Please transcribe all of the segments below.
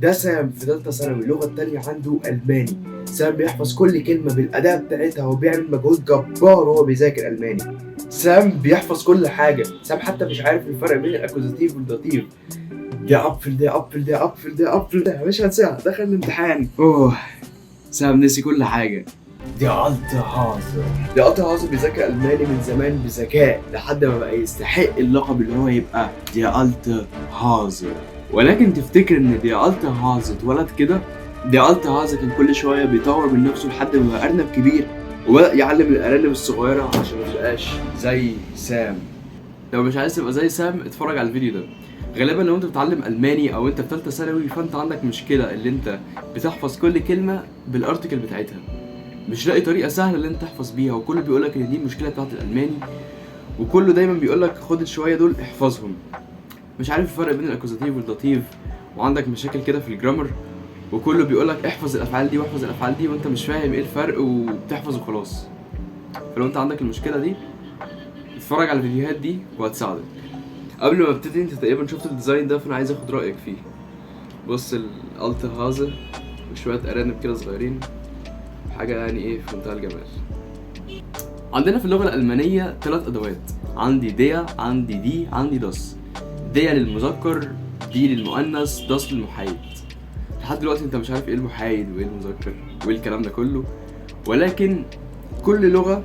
ده سام في ثالثة ثانوي، اللغة التانية عنده ألماني. سام بيحفظ كل كلمة بالأداء بتاعتها وبيعمل مجهود جبار وهو بيذاكر ألماني. سام بيحفظ كل حاجة، سام حتى مش عارف الفرق بين ال Akkusativ وال Dativ. der Apfel، der Apfel، der Apfel، der Apfel، ده مش هنساها. دخل الامتحان، اوه، سام نسي كل حاجة. der alte Hase، der alte Hase بيذاكر ألماني من زمان بذكاء لحد ما بقى يستحق اللقب اللي هو يبقى der alte Hase. ولكن تفتكر ان der alte Hase اتولد كده؟ der alte Hase كان كل شوية بيطور من نفسه لحد ما بقى أرنب كبير وبدأ يعلم الأرانب الصغيرة عشان ما تبقاش زي سام. لو مش عايز تبقى زي سام، اتفرج على الفيديو ده. غالبا لو انت بتتعلم الماني او انت في ثالثة ثانوي، فانت عندك مشكلة اللي انت بتحفظ كل كلمة بال article بتاعتها، مش لاقي طريقه سهلة اللي انت تحفظ بيها، وكله بيقول لك ان دي المشكلة بتاعت الالماني، وكله دايما بيقول لك خد الشويه دول احفظهم. مش عارف الفرق بين ال Akkusativ وال Dativ، وعندك مشاكل كده في ال grammar، وكله بيقول لك احفظ الافعال دي واحفظ الافعال دي، وانت مش فاهم ايه الفرق وبتحفظ وخلاص. فلو انت عندك المشكلة دي، اتفرج على الفيديوهات دي وهتساعدك. قبل ما ابتدي، انت تقريبا شفت ال design ده، فانا عايز اخد رايك فيه. بص، ال alte Hase وشوية ارانب كده صغيرين، حاجة يعني ايه في منتهى الجمال. عندنا في اللغة الالمانية ثلاث ادوات: عندي der، عندي die، عندي das. der للمذكر، die للمؤنث، das للمحايد. لحد دلوقتي انت مش عارف ايه المحايد وايه المذكر وايه الكلام ده كله، ولكن كل لغة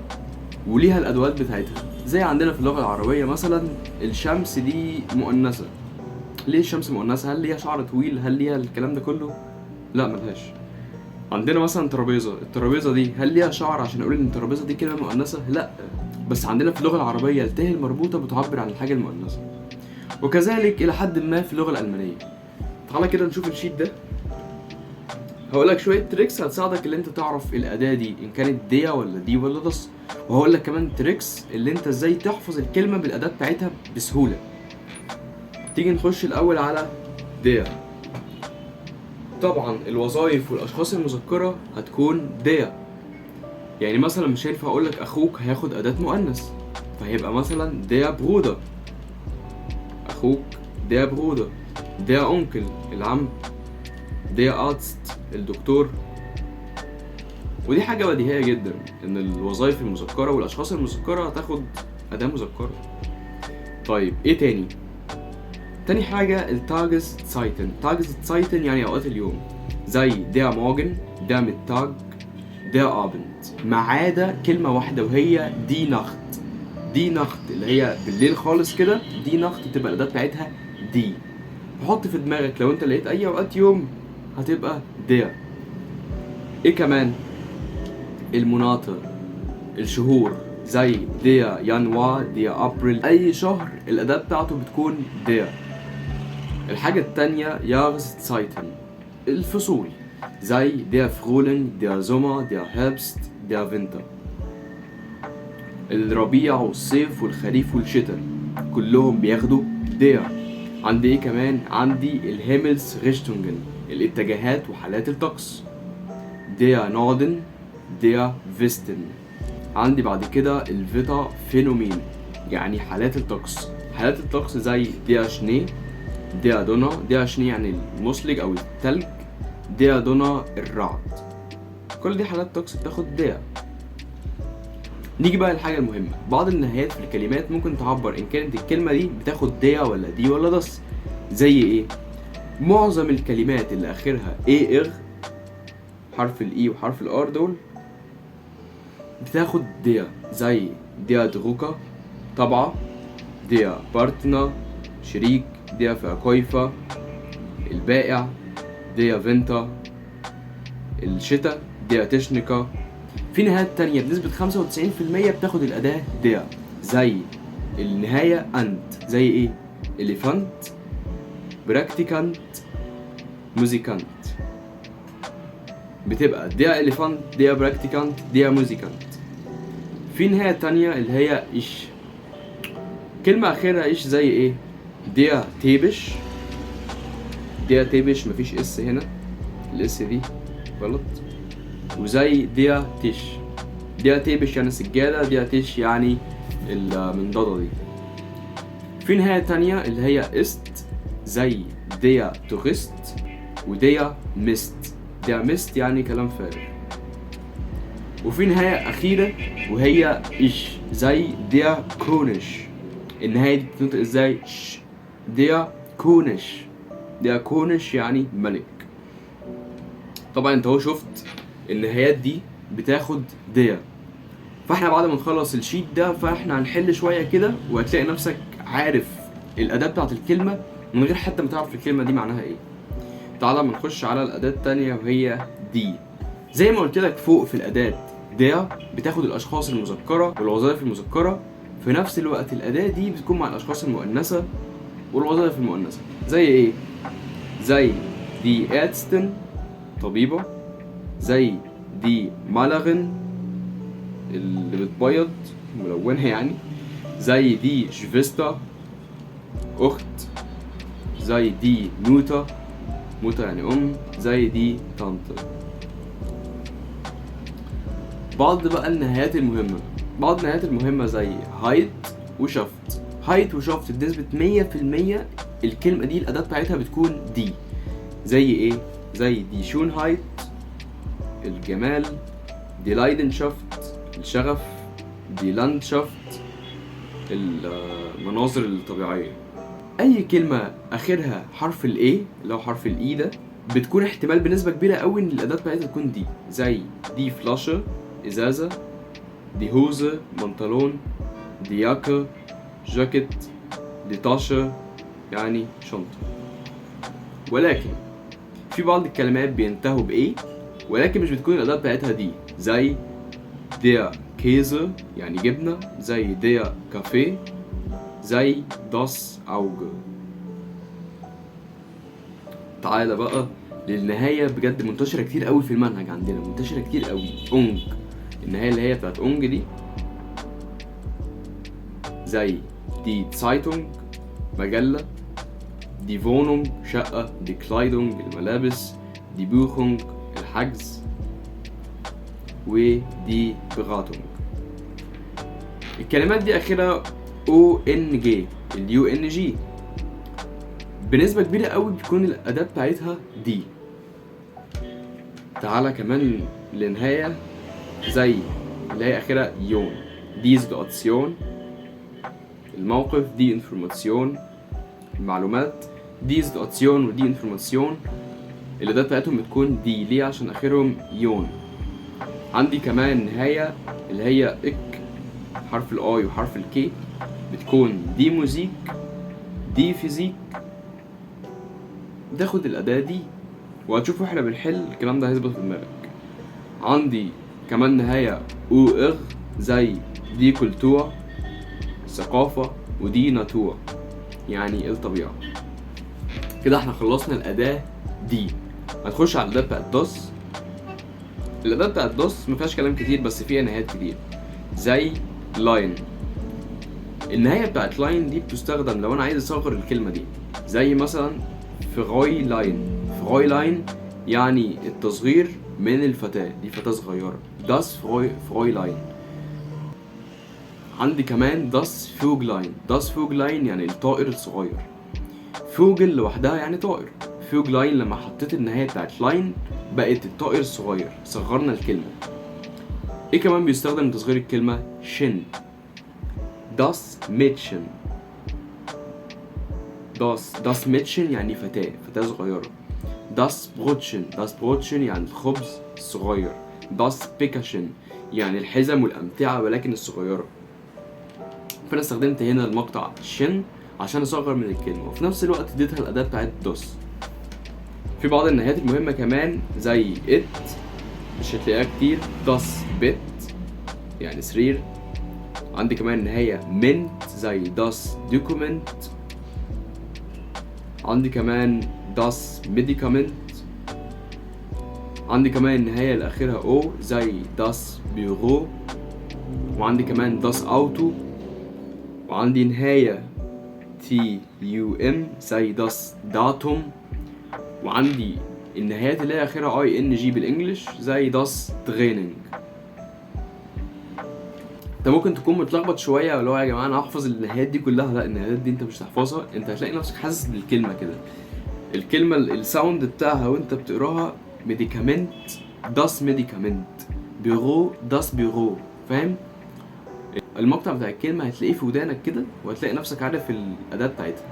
وليها الادوات بتاعتها. زي عندنا في اللغة العربية مثلا، الشمس دي مؤنثه. ليه الشمس مؤنثه؟ هل ليها شعر طويل؟ هل ليها الكلام ده كله؟ لا، ملهاش. عندنا مثلا ترابيزه، الترابيزة دي هل ليها شعر عشان اقول ان الترابيزة دي كلمة مؤنثه؟ لا، بس عندنا في اللغة العربية التاء المربوطه بتعبر عن الحاجة المؤنثه، وكذلك الى حد ما في اللغة الالمانيه. تعالى كده نشوف ال sheet ده، هقول لك شوية tricks هتساعدك اللي انت تعرف الاداة دي ان كانت der ولا die ولا das، وهقول لك كمان tricks اللي انت ازاي تحفظ الكلمة بالاداه بتاعتها بسهوله. تيجي نخش الاول على der. طبعا الوظائف والاشخاص المذكرة هتكون der. يعني مثلا مش هينفع اقول لك اخوك هياخد اداه مؤنث، فهيبقى مثلا der Bruder، اخوك der Bruder، der Onkel العم، der Arzt الدكتور. ودي حاجة بديهية جدا ان الوظائف المذكرة والاشخاص المذكرة هتاخد اداة مذكرة. طيب، ايه تاني؟ تاني حاجة ال Tageszeiten. Tageszeiten يعني اوقات اليوم، زي der Morgen، der Mittag، der Abend، ما عدا كلمة واحدة وهي die Nacht. die Nacht اللي هي بالليل خالص كده، die Nacht بتبقى الأداة بتاعتها die. حط في دماغك لو انت لقيت اي اوقات يوم هتبقى der. ايه كمان؟ ال Monate، الشهور، زي der Januar، der April، اي شهر الاداة بتاعته بتكون der. الحاجة التانية Jahreszeiten، الفصول، زي der Frühling، der Sommer، der Herbst، der Winter. الربيع والصيف والخريف والشتاء كلهم بياخدوا der. عندي ايه كمان؟ عندي ال Himmelsrichtungen، الاتجاهات وحالات الطقس: der Norden، der Westen. عندي بعد كده ال Wetterphänomen، يعني حالات الطقس. حالات الطقس زي der Schnee، der Donner. der Schnee يعني المثلج او التلج، der Donner الرعد. كل دي حالات طقس بتاخد der. نيجي بقى للحاجة المهمة: بعض النهايات في الكلمات ممكن تعبر إن كانت الكلمة دي بتاخد der ولا die ولا das. زي إيه؟ معظم الكلمات اللي آخرها ER، حرف ال E وحرف ال R، دول بتاخد der، زي der Drucker طابعة، der Partner شريك، der Verkäufer البائع، der Winter الشتاء، der Techniker. في نهايات تانية بنسبة 95% بتاخد الأداة der، زي النهاية ant، زي ايه؟ Elefant، Praktikant، Musikant. بتبقى der Elefant، der Praktikant، der Musikant. في نهاية تانية اللي هي ich، كلمة أخيرها ich، زي ايه؟ der Teppich. der Teppich مفيش S هنا، ال S دي غلط. وزي der Tisch. der Teppich يعني سجادة، der Tisch يعني المنضدة دي. في نهاية تانية اللي هي ist، زي der Tourist. و der Mist. Der Mist يعني كلام فارغ. وفي نهاية أخيرة وهي ich، زي der König. النهاية دي بتنطق ازاي؟ ش. Der König. Der König يعني ملك. طبعا انت اهو شفت النهايات دي بتاخد der. فاحنا بعد ما نخلص ال sheet ده فاحنا هنحل شوية كده، وهتلاقي نفسك عارف الأداة بتاعت الكلمة من غير حتى ما تعرف الكلمة دي معناها ايه. تعالى ما نخش على الأداة التانية وهي die. زي ما قلت لك فوق في الأداة der بتاخد الأشخاص المذكرة والوظائف المذكرة، في نفس الوقت الأداة die بتكون مع الأشخاص المؤنثة والوظائف المؤنثة. زي إيه؟ زي die Ärztin طبيبة، زي die Malerin اللي بتبيض ملونة يعني، زي die Schwester أخت، زي die Mutter، Mutter يعني أم، زي die Tante. بعض بقى النهايات المهمة، بعض النهايات المهمة زي heit و schaft. heit و schaft بنسبة 100% الكلمة دي الأداة بتاعتها بتكون die. زي إيه؟ زي die Schönheit الجمال، die Leidenschaft الشغف، die Landschaft المناظر الطبيعية. أي كلمة آخرها حرف ال E اللي هو حرف ال E ده بتكون احتمال بنسبة كبيرة قوي إن الأداة بتاعتها تكون die، زي die Flasche إزازة، die Hose بنطلون، die Jacke جاكيت، die Tasche يعني شنطة. ولكن في بعض الكلمات بينتهوا ب E ولكن مش بتكون الأداة بتاعتها die، زي der Käse يعني جبنة، زي der Kaffee، زي das Auge. تعالى بقى للنهاية بجد منتشرة كتير قوي في المنهج عندنا، منتشرة كتير قوي، ung. النهاية اللي هي بتاعت ung دي زي die Zeitung مجلة، die Wohnung شقة، die Kleidung الملابس، die Buchung الحجز، و die Beratung. الكلمات دي اخرها O N G، ال U N G بنسبة كبيرة قوي بتكون الأداة بتاعتها die. تعالى كمان لنهاية زي اللي هي آخرها ion، die Situation الموقف، die Information المعلومات. die Situation و die Information الأداة بتاعتهم بتكون die، ليه؟ عشان آخرهم ion. عندي كمان نهاية اللي هي ik، حرف ال I وحرف ال K، بتكون die Musik، die Physik، بتاخد الأداة die. وهتشوفوا احنا بنحل الكلام ده هيثبت في دماغك. عندي كمان نهاية U R زي die Kultur ثقافة، و die Natur يعني الطبيعة. كده احنا خلصنا الأداة die. هنخش على الأداة بتاعت das. الأداة بتاعت das مفيهاش كلام كتير بس فيها نهايات كتير، زي lein. النهاية بتاعت lein دي بتستخدم لو أنا عايز أصغر الكلمة دي، زي مثلا Fräulein. Fräulein يعني التصغير من الفتاة، دي فتاة صغيرة، das Fräulein. عندي كمان das Vöglein. Das Vöglein يعني الطائر الصغير. Vogel لوحدها يعني طائر، Vöglein لما حطيت النهاية بتاعت lein بقت الطائر الصغير، صغرنا الكلمة. ايه كمان بيستخدم لتصغير الكلمة؟ chen. Das Mädchen. Das Mädchen يعني فتاة، فتاة صغيرة. Das Brötchen. Das Brötchen يعني الخبز الصغير. Das Päckchen يعني الحزم والأمتعة ولكن الصغيرة. فأنا استخدمت هنا المقطع chen عشان أصغر من الكلمة، وفي نفس الوقت اديتها الأداة بتاعت das. في بعض النهايات المهمة كمان زي et مش هتلاقيها كتير، das Bett يعني سرير. عندي كمان نهاية ment زي das Dokument. عندي كمان das Medikament. عندي كمان النهاية اللي آخرها O زي das Büro. وعندي كمان das Auto. وعندي نهاية T U M زي das Datum. وعندي النهايات اللي هي آخرها I N G بال English زي das Training. انت ممكن تكون متلخبط شويه، اللي هو يا جماعه انا هحفظ النهايات دي كلها. لا، النهايات دي انت مش هتحفظها، انت هتلاقي نفسك حاسس بالكلمه كده. الكلمة ال sound بتاعها وانت بتقراها Medikament، das Medikament، Büro، das Büro، فاهم؟ المقطع بتاع الكلمة هتلاقيه في ودانك كده، وهتلاقي نفسك عارف الأداة بتاعتها.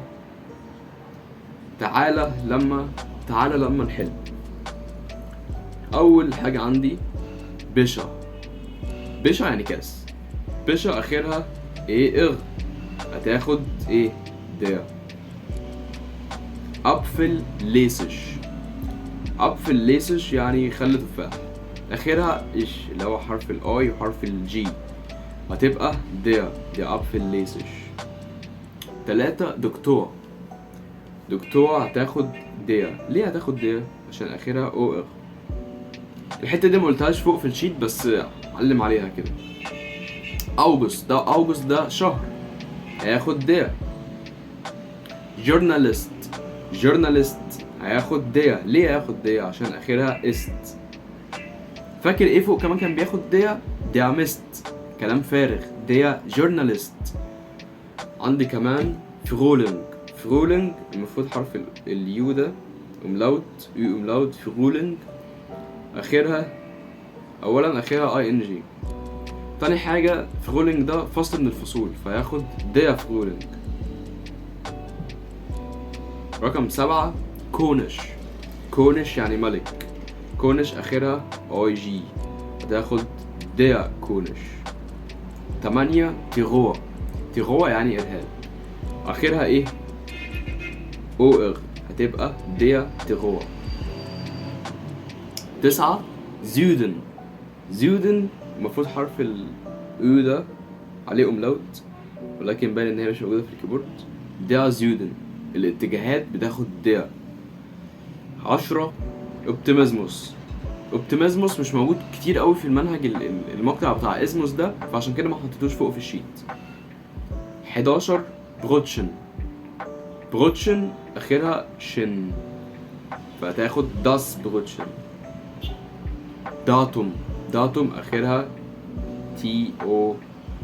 تعالى لما نحل. أول حاجة عندي Becher. Becher يعني كاس. Becher آخرها E R، هتاخد ايه؟ der. Apfelessig. Apfelessig يعني خل تفاح، اخرها ig اللي هو حرف ال I وحرف ال G، هتبقى der، der Apfelessig. تلاتة Doktor. Doktor هتاخد der. ليه هتاخد der؟ عشان اخرها O R. الحتة دي ما قلتهاش فوق في ال sheet، بس علم عليها كده. August، ده August ده شهر، هياخد der. Journalist. Journalist هياخد der. ليه هياخد der؟ عشان اخرها ist. فاكر ايه فوق كمان كان بياخد der؟ der Mist، كلام فارغ. der Journalist. عندي كمان Frühling. Frühling المفروض حرف ال U ده Umlaut، U Umlaut. Frühling اخرها، اولا اخرها I N G، تاني حاجة Frühling ده فصل من الفصول، فياخد der Frühling. رقم 7 König. König يعني ملك. König اخرها I G، هتاخد der König. 8 Terror. Terror يعني ارهاب، اخرها ايه؟ O R، هتبقى der Terror. 9 Süden. Süden المفروض حرف ال Ü ده عليه Umlaut، ولكن باين ان هي مش موجودة في ال keyboard. der Süden، الاتجاهات بتاخد der. 10 Optimismus. Optimismus مش موجود كتير قوي في المنهج، المقطع بتاع ismus ده، فعشان كده ما حطيتوش فوق في ال sheet. 11 Brötchen. Brötchen اخرها chen، فهتاخد das Brötchen. Datum. Datum اخرها T O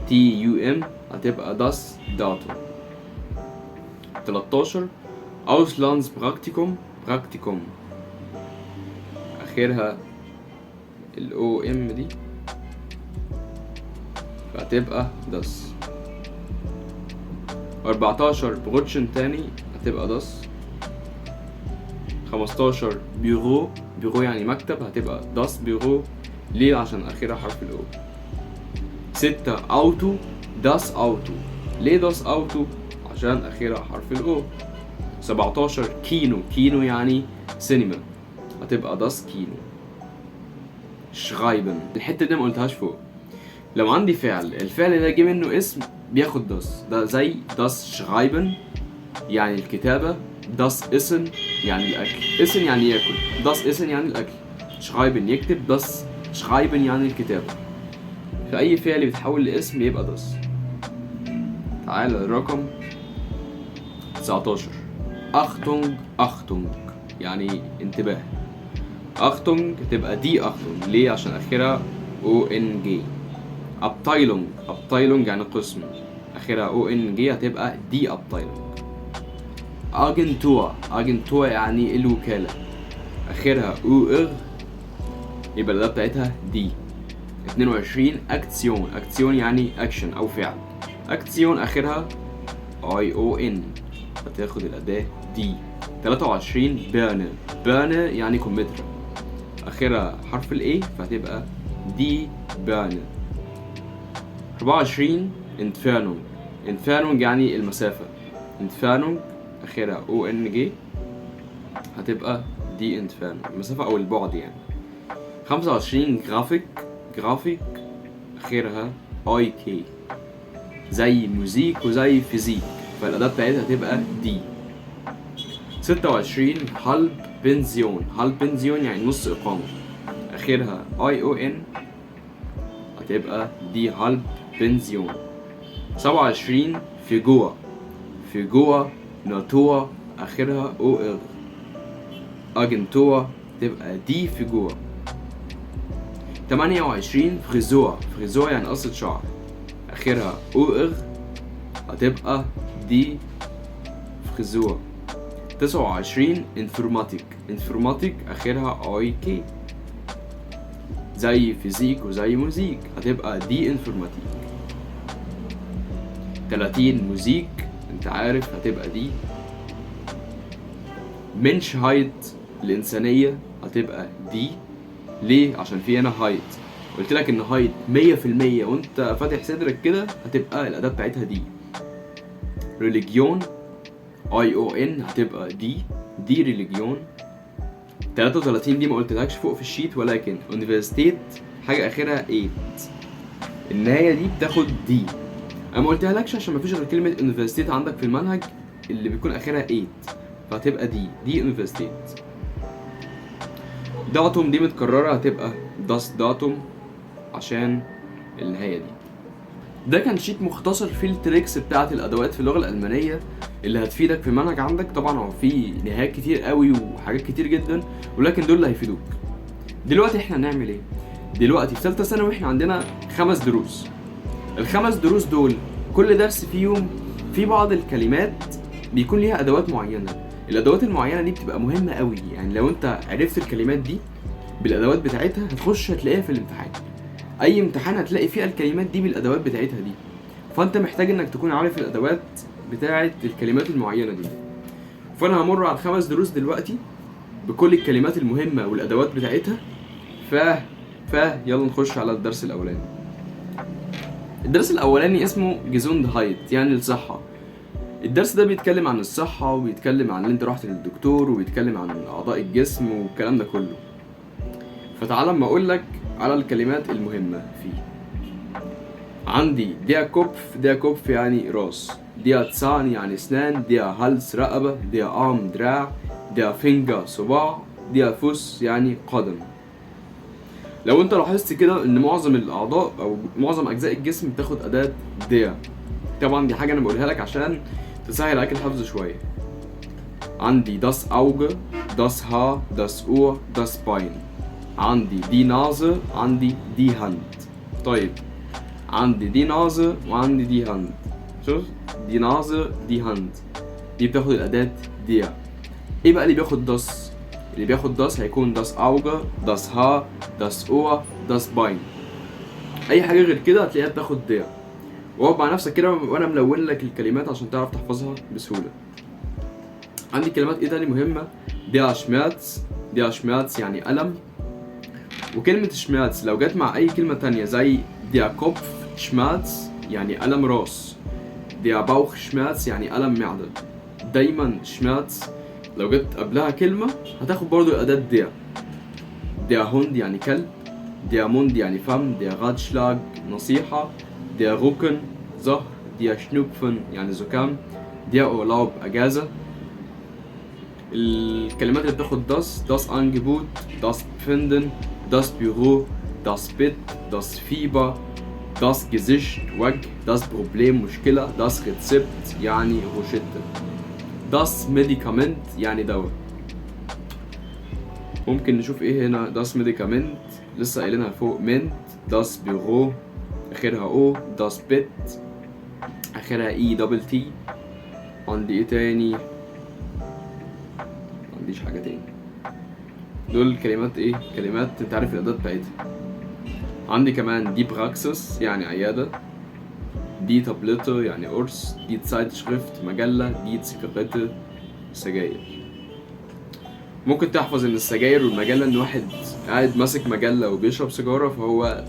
T U M، هتبقى das Datum. 13 Auslandspraktikum. Praktikum اخرها ال O M دي، فهتبقى das. 14 Brötchen تاني، هتبقى das. 15 Büro. Büro يعني مكتب، هتبقى das Büro. ليه؟ عشان اخرها حرف ال O. 6 Auto. das Auto. ليه das Auto؟ عشان اخرها حرف ال O. 17 Kino. Kino يعني سينما، هتبقى das Kino. schreiben، الحتة دي ما قلتهاش فوق. لو عندي فعل، الفعل ده جه منه اسم، بياخد das. ده زي das Schreiben يعني الكتابة، das Essen يعني الأكل. essen يعني ياكل، das Essen يعني الأكل. schreiben يكتب، das Schreiben يعني الكتابة. فأي فعل بيتحول لاسم يبقى das. تعالى الرقم 19 Achtung. Achtung يعني انتباه. Achtung تبقى die Achtung. ليه؟ عشان اخرها O N G. Abteilung. Abteilung يعني قسم، اخرها O N G، هتبقى die Abteilung. Agentur. Agentur يعني الوكالة، اخرها U R، يبقى الأداة بتاعتها die. 22 Aktion. Aktion يعني اكشن او فعل. Aktion اخرها I O N، هتاخد الأداة die. 23 Birne. Birne يعني كمثرى، اخرها حرف ال E، فهتبقى die Birne. 24 Entfernung. Entfernung يعني المسافة. Entfernung اخرها O N G، هتبقى die Entfernung، المسافة او البعد يعني. 25 Grafik. Grafik اخرها I K، زي Musik وزي Physik، فالأداة بتاعتها هتبقى die. 26 Halbpension. Halbpension يعني نص إقامة، آخرها I O N، هتبقى die Halbpension. 27 Figur. Figur، Natur، آخرها O R. Agentur، تبقى die Figur. 28 Frisur. Frisur يعني قصة شعر، آخرها O R، هتبقى die Frisur. 29 Informatik، Informatik اخرها I K زي Physik وزي Musik، هتبقى die Informatik. 30 Musik انت عارف هتبقى die. Menschheit الإنسانية هتبقى die. ليه؟ عشان في هنا heit. قلت لك ان heit 100% وانت فاتح صدرك كده هتبقى الأداة بتاعتها die. Religion I O N هتبقى die، die Religion. 33 دي ما قلتلكش فوق في ال sheet، ولكن Universität حاجة آخرها ate، النهاية دي بتاخد die. انا ما قلتها لكش عشان مفيش غير كلمة Universität عندك في المنهج اللي بيكون اخرها ät، فهتبقى die، die Universität. Datum دي متكررة هتبقى das Datum عشان النهاية دي. ده كان sheet مختصر فيه ال tricks بتاعة الأدوات في اللغة الألمانية اللي هتفيدك في المنهج عندك. طبعا هو في نهايات كتير قوي وحاجات كتير جدا، ولكن دول اللي هيفيدوك. دلوقتي احنا هنعمل ايه؟ دلوقتي في ثالثة ثانوي احنا عندنا 5 دروس. الخمس دروس دول كل درس فيهم في بعض الكلمات بيكون ليها ادوات معينة. الادوات المعينة دي بتبقى مهمة قوي، يعني لو انت عرفت الكلمات دي بالادوات بتاعتها هتخش هتلاقيها في الامتحان. اي امتحان هتلاقي فيه الكلمات دي بالادوات بتاعتها دي، فانت محتاج انك تكون عارف الادوات بتاعه الكلمات المعينة دي. فانا همر على الخمس دروس دلوقتي بكل الكلمات المهمة والادوات بتاعتها. ف يلا نخش على الدرس الاولاني. الدرس الاولاني اسمه Gesundheit، يعني الصحة. الدرس ده بيتكلم عن الصحة، وبيتكلم عن ان انت رحت للدكتور، وبيتكلم عن اعضاء الجسم والكلام ده كله. فتعال اما اقول لك على الكلمات المهمة فيه. عندي der Kopf، der Kopf يعني راس، der Zahn يعني اسنان، der Hals رقبة، der Arm دراع، der Finger صباع، der Fuß يعني قدم. لو انت لاحظت كده ان معظم الاعضاء او معظم اجزاء الجسم بتاخد اداة der. طبعا دي حاجة انا بقولها لك عشان تسهل عليك الحفظ شوية. عندي das Auge، das Haar، das Ohr، das Bein. عندي die Nase، عندي die Hand. طيب عندي die Nase وعندي die Hand. شوف die Nase، die Hand، دي بتاخد الأداة der. ايه بقى اللي بياخد das؟ اللي بياخد das هيكون das Auge، das Haar، das Ohr، das Bein. اي حاجة غير كده هتلاقيها بتاخد der. واقعد مع نفسك كده وانا ملون لك الكلمات عشان تعرف تحفظها بسهولة. عندي كلمات ايه تاني مهمة؟ der Schmerz، der Schmerz يعني ألم. وكلمة Schmerz لو جت مع أي كلمة تانية زي der Kopfschmerz يعني ألم راس، der Bauchschmerz يعني ألم معدة. دايما Schmerz لو جت قبلها كلمة هتاخد برضو الأداة der. der Hund يعني كلب، der Mund يعني فم، der Ratschlag نصيحة، der Rücken ظهر، der Schnupfen يعني زكام، der Urlaub أجازة. الكلمات اللي بتاخد das: das Angebot، das Finden، das Büro، das Bett، das Fieber، das Gesicht وجه، das Problem مشكلة، das Rezept يعني روشتة، das Medikament يعني دواء. ممكن نشوف ايه هنا؟ das Medikament لسه قايلينها فوق، ment، das Büro اخرها o، das Bett اخرها e double t. عندي ايه تاني؟ ما عنديش حاجة تاني. دول كلمات ايه؟ كلمات انت عارف الاداة بتاعتها. عندي كمان die Praxis يعني عيادة، die Tablette يعني قرص، die Zeitschrift مجلة، die Zigarette سجاير. ممكن تحفظ ان السجاير والمجلة ان واحد قاعد ماسك مجلة وبيشرب سيجارة، فهو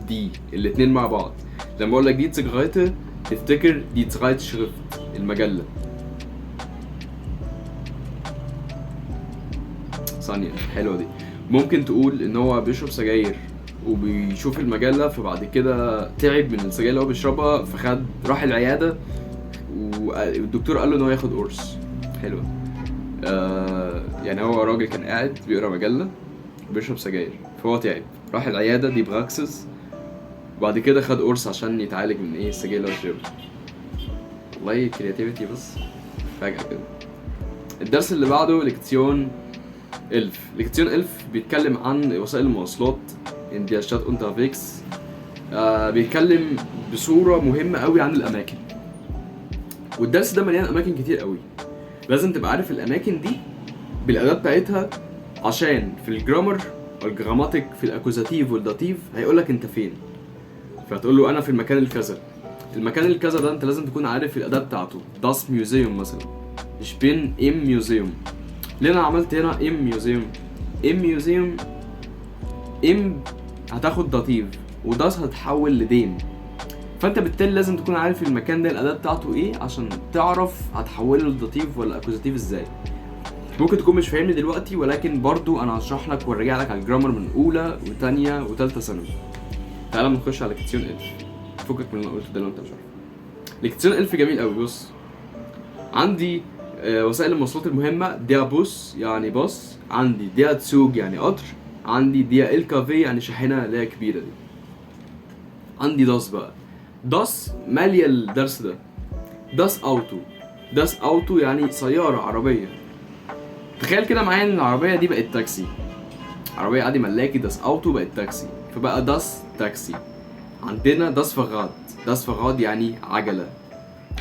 die الاتنين مع بعض. لما اقول لك die Zigarette تفتكر die Zeitschrift المجلة. ثانية حلوة دي. ممكن تقول ان هو بيشرب سجاير وبيشوف المجلة، فبعد كده تعب من السجاير اللي هو بيشربها، فخد راح العيادة والدكتور قال له ان هو ياخد قرص. حلوة. يعني هو راجل كان قاعد بيقرا مجلة وبيشرب سجاير، فهو تعب راح العيادة die Praxis، وبعد كده خد قرص عشان يتعالج من ايه؟ السجاير اللي هو شربها. والله creativity بس فجأة كده. الدرس اللي بعده Lektion 11. Lektion 11 بيتكلم عن وسائل المواصلات in der Stadt unterwegs. بيتكلم بصورة مهمة قوي عن الأماكن، والدرس ده مليان أماكن كتير قوي. لازم تبقى عارف الاماكن دي بالاداه بتاعتها، عشان في ال grammar وال Grammatik في ال Akkusativ وال Dativ هيقول لك انت فين، فتقول له انا في المكان الكذا. المكان الكذا ده انت لازم تكون عارف الاداة بتاعته. das Museum مثلا، ich bin im Museum. ليه انا عملت هنا im Museum؟ im Museum، im هتاخد Dativ و das هتحول ل dem، فانت بالتالي لازم تكون عارف المكان ده الاداة بتاعته ايه عشان تعرف هتحوله ل Dativ ولا Akkusativ ازاي. ممكن تكون مش فاهمني دلوقتي، ولكن برضو انا هشرح لك وارجع لك على ال grammar من اولى وثانيه وثالثه ثانوي. تعالى نخش على Lektion 11. فكك من اللي انا قلته ده لو انت مش عارف. Lektion 11 جميل قوي. بص، عندي وسائل المواصلات المهمة: der Bus يعني باص، عندي der Zug يعني قطر، عندي der LKW يعني شاحنة اللي هي كبيرة دي. عندي das بقى، das مالية الدرس ده. das Auto، das Auto يعني سيارة، عربية. تخيل كده معايا ان العربية دي بقت تاكسي، عربية عادي ملاكي، das Auto بقت تاكسي، فبقى das Taxi. عندنا das Fahrrad، das Fahrrad يعني عجلة.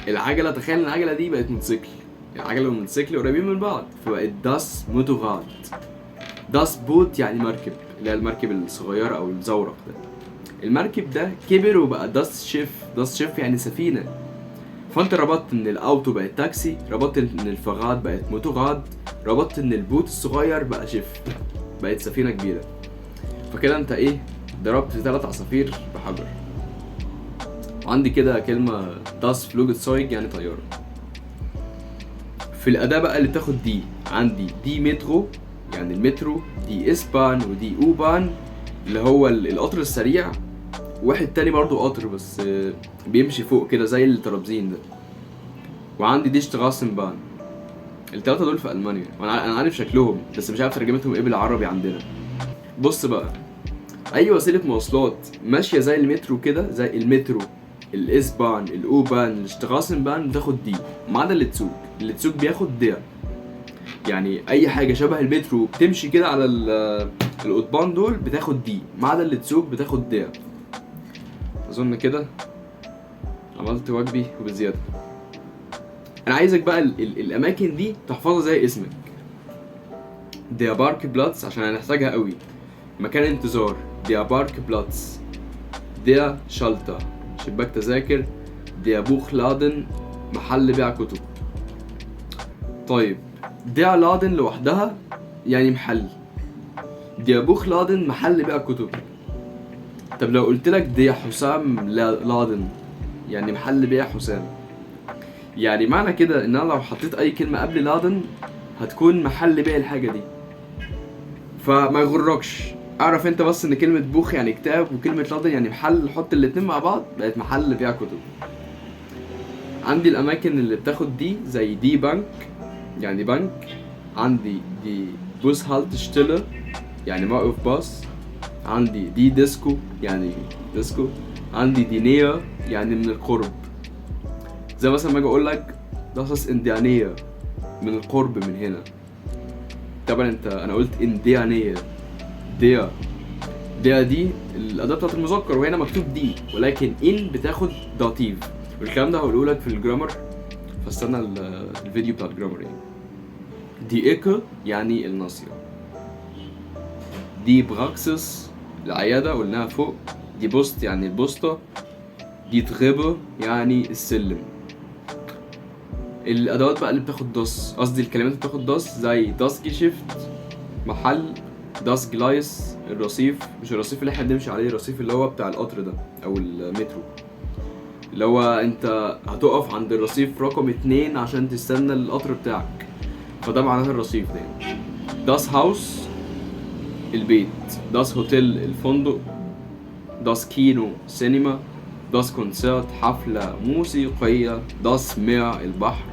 العجلة، تخيل ان العجلة دي بقت موتوسيكل، العجلة والموتوسيكل قريبين من بعض، فبقت das Motorrad. das Boot يعني مركب، اللي هي المركب الصغيرة أو الزورق ده. المركب ده كبر وبقى das Schiff، das Schiff يعني سفينة. فانت ربطت ان ال Auto بقت تاكسي، ربطت ان ال Fahrrad بقت Motorrad، ربطت ان ال Boot الصغير بقى Schiff، بقت سفينة كبيرة. فكده انت ايه؟ ضربت 3 عصافير بحجر. وعندي كده كلمة das Flugzeug يعني طيارة. في الأداة بقى اللي بتاخد die، عندي die Metro يعني المترو، die S-Bahn و die U-Bahn اللي هو القطر السريع، واحد تاني برضو قطر بس بيمشي فوق كده زي الترابزين ده، وعندي die Straßenbahn. التلاتة دول في ألمانيا، وانا عارف شكلهم بس مش عارف ترجمتهم ايه بالعربي عندنا. بص بقى، اي وسيلة مواصلات ماشية زي المترو كده، زي المترو، ال S-Bahn، ال U-Bahn، ال Straßenbahn، بتاخد die، ما عدا ال Zug. ال Zug بياخد der. يعني اي حاجة شبه المترو بتمشي كده على القضبان دول بتاخد die، ما عدا ال Zug بتاخد der. اظن كده عملت واجبي وبزياده. انا عايزك بقى ال ال الاماكن دي تحفظها زي اسمك. der Parkplatz عشان هنحتاجها قوي، مكان انتظار، der Parkplatz. der Schalter شباك تذاكر. der Buchladen محل بيع كتب. طيب، der Laden لوحدها يعني محل، der Buchladen محل بيع كتب. طب لو قلت لك der حسام Laden يعني محل بيع حسام، يعني معنى كده ان انا لو حطيت اي كلمة قبل Laden هتكون محل بيع الحاجة دي. فما يغركش، اعرف انت بس ان كلمة Buch يعني كتاب وكلمة Laden يعني محل، حط الاتنين مع بعض بقت محل بيع كتب. عندي الاماكن اللي بتاخد die زي die Bank يعني بنك، عندي die Bushaltestelle يعني موقف باص، عندي die Disco يعني ديسكو، عندي die Nähe يعني من القرب، زي مثلا ما اجي اقول لك das ist in der Nähe من القرب من هنا. طبعا انت انا قلت in der Nähe، der der دي الاداة بتاعت المذكر وهنا مكتوب die، ولكن in بتاخد Dativ، والكلام ده هقوله لك في ال grammar، فاستنى الفيديو بتاع ال grammar. يعني die Ecke يعني الناصية، die Praxis العيادة قلناها فوق، die Post يعني البوسطة، die Treppe يعني السلم. الادوات بقى اللي بتاخد das، قصدي الكلمات اللي بتاخد das، زي das Geschäft محل، das Gleis الرصيف، مش الرصيف اللي احنا بنمشي عليه، الرصيف اللي هو بتاع القطر ده او المترو، اللي هو انت هتقف عند الرصيف رقم 2 عشان تستنى القطر بتاعك، فده معناه الرصيف ده يعني. das Haus البيت، das Hotel الفندق، das Kino سينما، das Konzert حفلة موسيقية، das Meer البحر،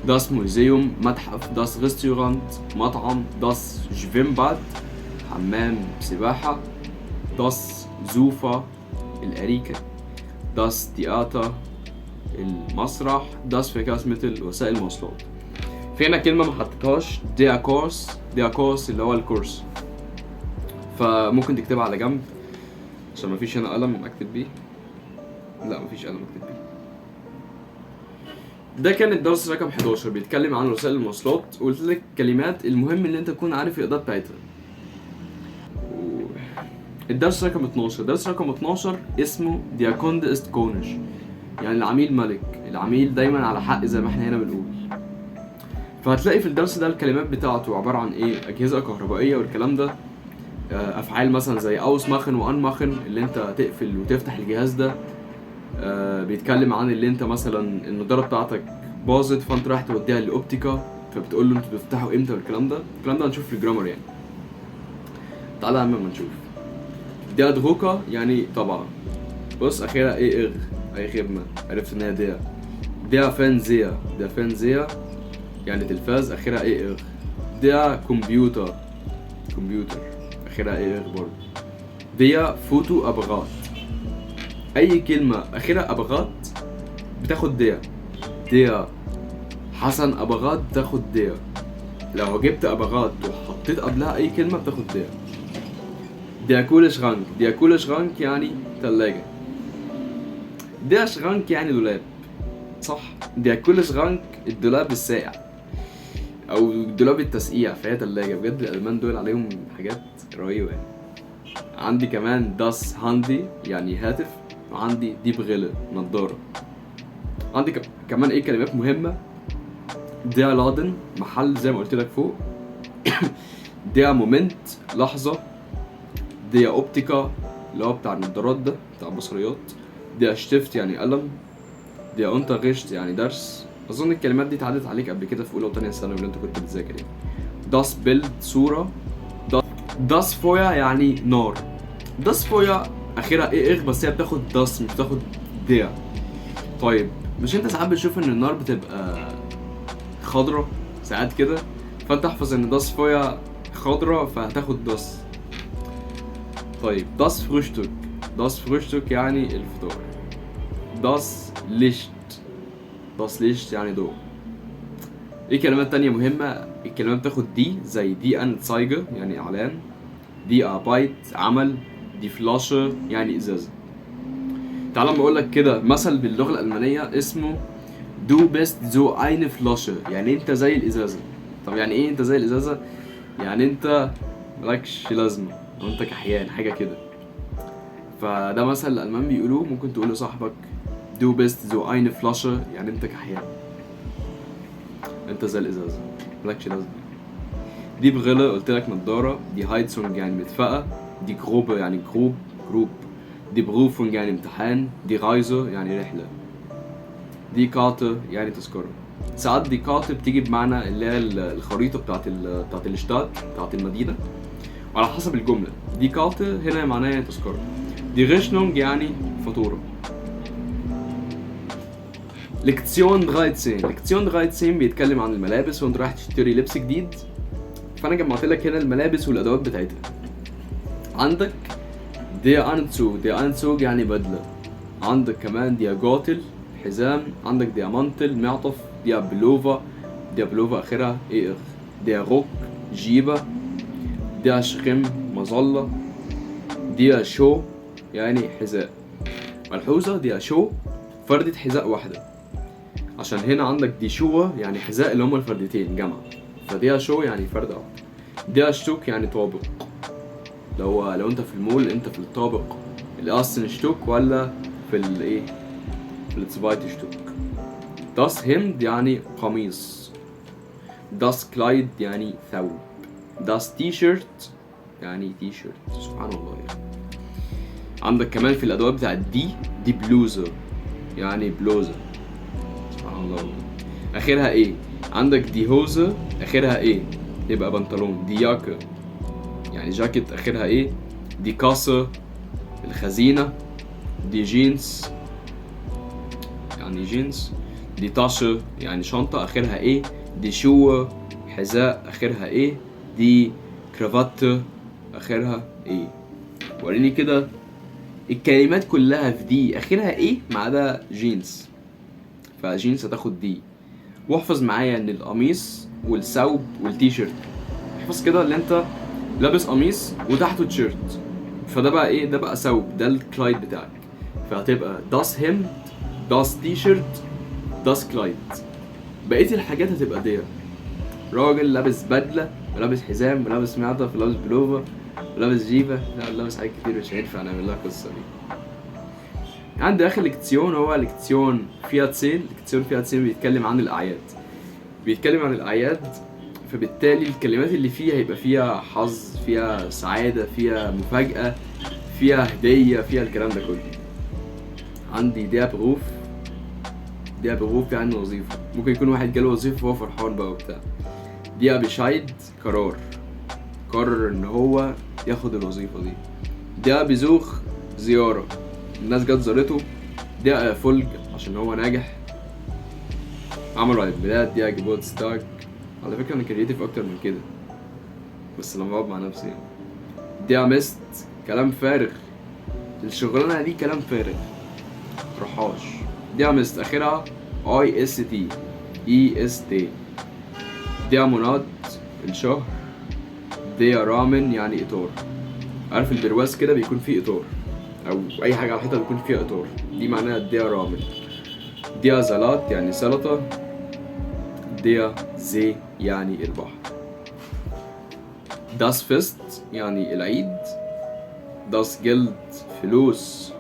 das Museum متحف، das Restaurant مطعم، das Schwimmbad حمام سباحة، das Sofa الأريكة، das Theater المسرح، das Verkehrsmittel وسائل المواصلات. في هنا كلمة ما حطيتهاش، der Kurs، der Kurs اللي هو الكورس، فممكن تكتبها على جنب عشان مفيش هنا قلم اكتب بيه. لا، مفيش قلم اكتب بيه. ده كان الدرس رقم 11، بيتكلم عن وسائل المواصلات. قلت لك كلمات المهم ان انت تكون عارف الاداة بتاعتها. الدرس رقم 12، درس رقم 12 اسمه Der Kunde ist König، يعني العميل ملك، العميل دايما على حق زي ما احنا هنا بنقول. فهتلاقي في الدرس ده الكلمات بتاعته عبارة عن ايه؟ أجهزة كهربائية والكلام ده، أفعال مثلا زي ausmachen و anmachen اللي انت تقفل وتفتح الجهاز ده، بيتكلم عن اللي انت مثلا النضارة بتاعتك باظت فانت رايح توديها لل Optiker، فبتقول له انتوا بتفتحوا امتى والكلام ده. الكلام ده هنشوف في ال grammar يعني. تعالى يا عم اما نشوف. der Drucker يعني طبعة، بص اخيرا ايه اغ اي خدمة، عرفت ان هي der. Der Fernseher، der Fernseher يعني تلفاز، اخرها e r. Der Computer، كمبيوتر اخرها e r برضه. Der Fotoapparat، اي كلمة اخرها Apparat بتاخد der. Der حسن Apparat بتاخد der. لو جبت Apparat وحطيت قبلها اي كلمة بتاخد der. Der Kühlschrank، der Kühlschrank يعني تلاجة. Der Schrank يعني دولاب، صح؟ Der Kühlschrank الدولاب الساقع او دولاب التسقيع، فهي تلاجة. بجد الالمان دول عليهم حاجات رهيبة يعني. عندي كمان das Handy يعني هاتف، وعندي die Brille نضارة. عندي كمان ايه كلمات مهمة. Der Laden محل زي ما قلت لك فوق. Der Moment لحظة. Der Optiker اللي هو بتاع النضارات ده بتاع البصريات. Der Stift يعني قلم. Der Unterricht يعني درس. اظن الكلمات دي اتعدت عليك قبل كده في اولى وتانية ثانوي اللي انت كنت بتذاكر يعني. Das Bild صورة. Das Feuer يعني نار. Das Feuer اخرها e r بس هي بتاخد das مش بتاخد der. طيب مش انت ساعات بتشوف ان النار بتبقى خضرة ساعات كده، فانت احفظ ان das Feuer خضرة فهتاخد das. طيب das Frühstück، das Frühstück يعني الفطار. Das Licht، das Licht يعني ضوء. ايه كلمات تانية مهمة؟ الكلمات بتاخد die زي die Anzeige يعني اعلان، die Arbeit عمل، die Flasche يعني ازازة. تعال اما اقول لك كده مثل باللغة الألمانية اسمه du bist so eine Flasche، يعني انت زي الازازة. طب يعني ايه انت زي الازازة؟ يعني انت مالكش لازمة او انت كحيان حاجة كده. فده مثل الألمان بيقولوه، ممكن تقول لصاحبك du bist so eine Flasche يعني انت كحيان، انت زي الازازة مالكش لازمة. Die Brille قلت لك نضارة. Die Heizung يعني مدفأة. Die Gruppe يعني جروب group. Die Prüfung يعني امتحان. Die Reise يعني رحلة. Die Karte يعني تذكرة. ساعات die Karte بتيجي بمعنى اللي هي الخريطة بتاعت ال Stadt بتاعت المدينة، وعلى حسب الجملة. Die Karte هنا معناها يعني تذكرة. Die Rechnung يعني فاتورة. Lektion 13، Lektion 13 بيتكلم عن الملابس وانت رايح تشتري لبس جديد. فانا جمعت لك هنا الملابس والادوات بتاعتها. عندك der Anzug، der Anzug يعني بدلة. عندك كمان der Gürtel حزام. عندك der Mantel معطف. Der Pullover، der Pullover اخرها e r. Der Rock جيبة. Der Schirm مظلة. Der Schuh يعني حذاء. ملحوظة، der Schuh فردة حذاء واحدة، عشان هنا عندك die Schuhe يعني حذاء اللي هما الفردتين جمع، ف der Schuh يعني فردة واحدة. Der Stock يعني طابق، لو انت في المول انت في الطابق ال ersten Stock ولا في الايه في ال zweite Stock. Das Hemd يعني قميص. Das Kleid يعني ثوب. Das T-Shirt يعني تي شيرت. سبحان الله يعني. عندك كمان في الادوات بتاعت die، die Bluse يعني بلوزة. سبحان الله والله. اخرها e؟ عندك die Hose اخرها e يبقى بنطلون. Die Jacke يعني جاكيت اخرها e. Die Kasse الخزينة. Die Jeans يعني جينز. Die Tasche يعني شنطة اخرها e. Die Schuhe حذاء اخرها e. Die Krawatte اخرها e. وريني كده الكلمات كلها في die اخرها e ما عدا جينز، فجينز هتاخد die. واحفظ معايا ان القميص والثوب والتيشيرت، احفظ كده اللي انت لابس قميص وتحته تيشيرت، فده بقى ايه؟ ده بقى ثوب، ده ال Kleid بتاعك. فهتبقى das Hemd، das T-Shirt، das Kleid. بقية الحاجات هتبقى der. راجل لابس بدله ولابس حزام ولابس معطف ولابس بلوفر ولابس جيبه، لا لابس حاجات كتير مش هينفع نعمل لها قصة دي. عندي اخر Lektion هو Lektion 14. Lektion 14 بيتكلم عن الاعياد، بيتكلم عن الاعياد، فبالتالي الكلمات اللي فيها هيبقى فيها حظ، فيها سعادة، فيها مفاجاة، فيها هديه، فيها الكلام ده كله. عندي der Beruf، der Beruf يعني وظيفة، ممكن يكون واحد جاله وظيفة وهو فرحان بقى وبتاع. der Bescheid قرار، قرر ان هو ياخد الوظيفة دي. der Besuch زيارة، الناس جت زارته. der Erfolg عشان هو ناجح، عملوا عيد ميلاد. der Geburtstag. على فكرة انا creative اكتر من كده بس لما بقعد مع نفسي يعني. der Mist كلام فارغ، الشغلانة دي كلام فارغ متروحهاش. der Mist اخرها I S T، I S T. der Monat الشهر. der Rahmen يعني اطار، عارف البرواز كده بيكون فيه اطار او اي حاجة على الحيطة بيكون فيها اطار، دي معناها der Rahmen. der Salat يعني سلطة. der See يعني البحر. das Fest يعني العيد. das Geld فلوس.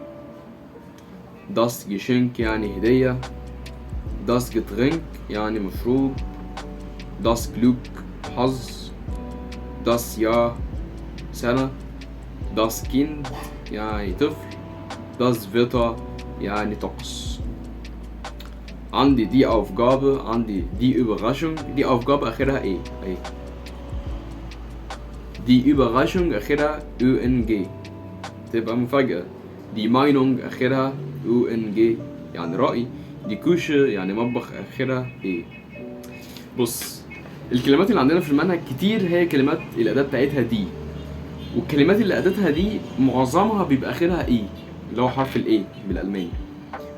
das Geschenk يعني هدية. das Getränk يعني مشروب. das Glück حظ. das Jahr سنة. das Kind يعني طفل. das Wetter يعني طقس. عندي die Aufgabe، عندي die Überraschung. die Aufgabe آخرها ايه؟ ايه. die Überraschung آخرها U N G تبقى مفاجأة. die Meinung آخرها U N G يعني رأي. die Küche يعني مطبخ آخرها E. بص الكلمات اللي عندنا في المنهج كتير هي كلمات الأداة بتاعتها die، والكلمات اللي أداتها die معظمها بيبقى آخرها E اللي هو حرف ال E بالألماني،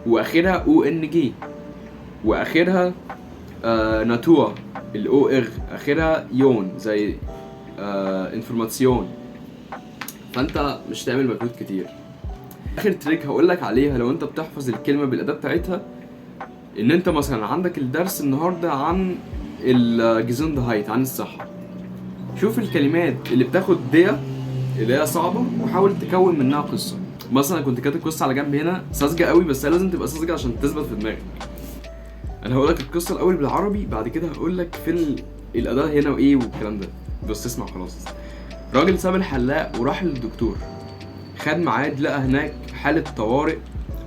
وآخرها U N G، وآخرها Natur ال O R، آخرها ion زي Information. فأنت مش تعمل مجهود كتير. آخر trick هقولك عليها لو أنت بتحفظ الكلمة بالأداة بتاعتها، إن أنت مثلا عندك الدرس النهاردة عن ال Gesundheit عن الصحة، شوف الكلمات اللي بتاخد der اللي هي صعبة وحاول تكون منها قصة. مثلا كنت كاتب قصة على جنب هنا ساذجة قوي، بس هي لازم تبقى ساذجة عشان تثبت في دماغك. انا هقول لك القصة الاول بالعربي، بعد كده هقول لك فين الأداة هنا وايه والكلام ده، بس اسمع خلاص. راجل ساب الحلاق وراح للدكتور، خد ميعاد، لقى هناك حالة طوارئ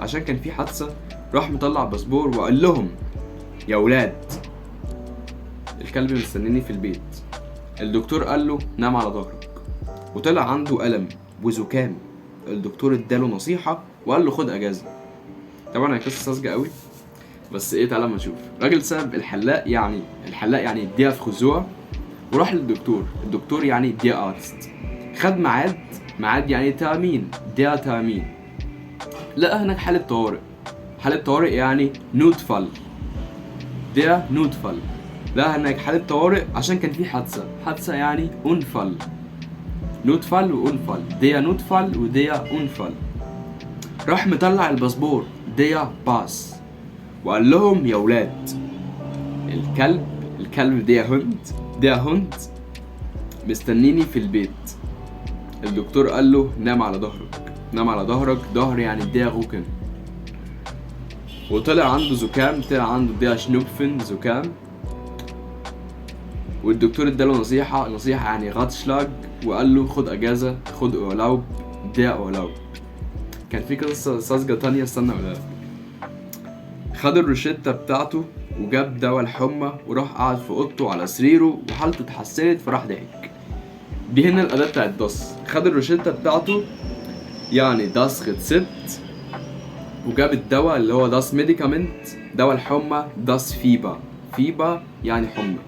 عشان كان في حادثة. راح مطلع باسبور وقال لهم يا ولاد الكلب مستنيني في البيت. الدكتور قال له نام على ظهرك، وطلع عنده ألم وزكام. الدكتور اداله نصيحة وقال له خد أجازة. طبعا هي قصة ساذجة قوي، بس ايه تعالى ما نشوف. راجل ساب الحلاق، يعني الحلاق يعني der Friseur، وراح للدكتور، الدكتور يعني der Arzt. خد ميعاد، ميعاد يعني Termin، der Termin. لقى هناك حالة طوارئ، حالة طوارئ يعني Notfall، der Notfall. لقى هناك حالة طوارئ عشان كان في حادثة، حادثة يعني Unfall، Notfall و Unfall، der Notfall و der Unfall. راح مطلع الباسبور der Pass وقال لهم يا ولاد الكلب، الكلب der Hund، der Hund مستنيني في البيت. الدكتور قال له نام على ظهرك، نام على ظهرك، ظهر يعني der Rücken. وطلع عنده زكام، طلع عنده der Schnupfen زكام. والدكتور اداله نصيحة، نصيحة يعني Ratschlag، وقال له خد اجازة، خد Urlaub، der Urlaub. كان في قصة ساذجة تانية استنى اقولها لك. خد الروشتة بتاعته وجاب دواء الحمى وراح قعد في اوضته على سريره وحالته اتحسنت فراح ضحك. دي هنا الأداة بتاعت das. خد الروشتة بتاعته يعني das Rezept، وجاب الدواء اللي هو das Medikament، دواء الحمى das Fieber، Fieber يعني حمى.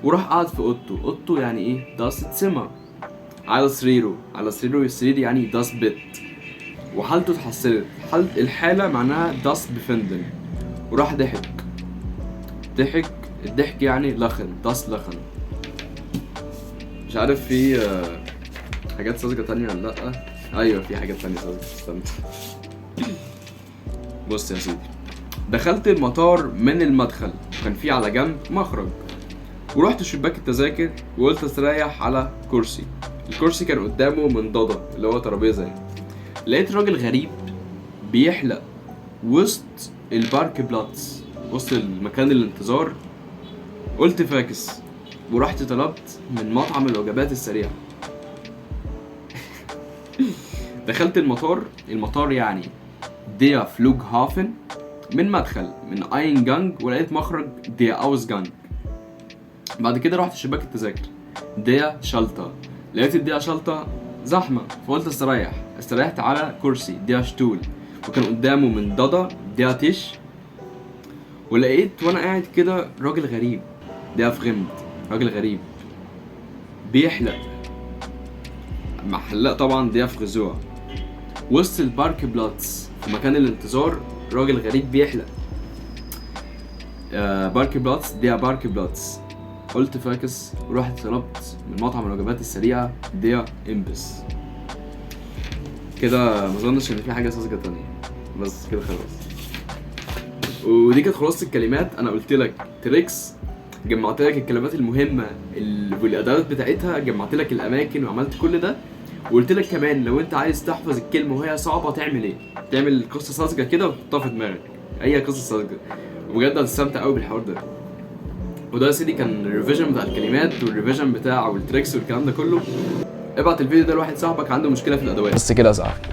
وراح قعد في اوضته، اوضته يعني ايه؟ das Zimmer. على سريره، على سريره، السرير يعني das Bett. وحالته اتحسنت، حالة الحالة معناها das Befinden. وراح ضحك، ضحك، الضحك يعني Lachen، das Lachen. مش عارف في حاجات ساذجة تانية ولا لأ. أيوة في حاجات تانية ساذجة، استنى. بص يا سيدي، دخلت المطار من المدخل. وكان في على جنب مخرج. ورحت شباك التذاكر وقلت استريح على كرسي. الكرسي كان قدامه منضدة اللي هو ترابيزة يعني. لقيت راجل غريب بيحلق وسط ال Parkplatz، وسط المكان الانتظار. قلت فاكس، ورحت طلبت من مطعم الوجبات السريعة. دخلت المطار، المطار يعني der Flughafen، من مدخل من Eingang، ولقيت مخرج der Ausgang. بعد كده رحت شباك التذاكر der Schalter، لقيت ال der Schalter زحمة، فقلت استريح. استريحت على كرسي der Stuhl، وكان قدامه منضدة der Tisch. ولقيت وانا قاعد كده راجل غريب، der Fremde، راجل غريب بيحلق مع حلاق طبعا der Friseur، وسط ال Parkplatz في مكان الانتظار راجل غريب بيحلق. Parkplatz der Parkplatz. قلت فاكس ورحت طلبت من مطعم الوجبات السريعة der Imbiss. كده ما اظنش ان في حاجة ساذجة تانية، بس كده خلاص. ودي كانت خلاصة الكلمات. انا قلت لك tricks، جمعت لك الكلمات المهمة والادوات بتاعتها، جمعت لك الاماكن وعملت كل ده، وقلت لك كمان لو انت عايز تحفظ الكلمة وهي صعبة تعمل ايه، تعمل قصة ساذجة كده وتحطها في دماغك، اي قصة ساذجة، وبجد هتستمتع قوي بالحوار ده. وده يا سيدي كان ال revision بتاع الكلمات وال revision بتاع وال tricks والكلام ده كله. ابعت الفيديو ده لواحد صاحبك عنده مشكلة في الادوات. بس كده يا صاحبي.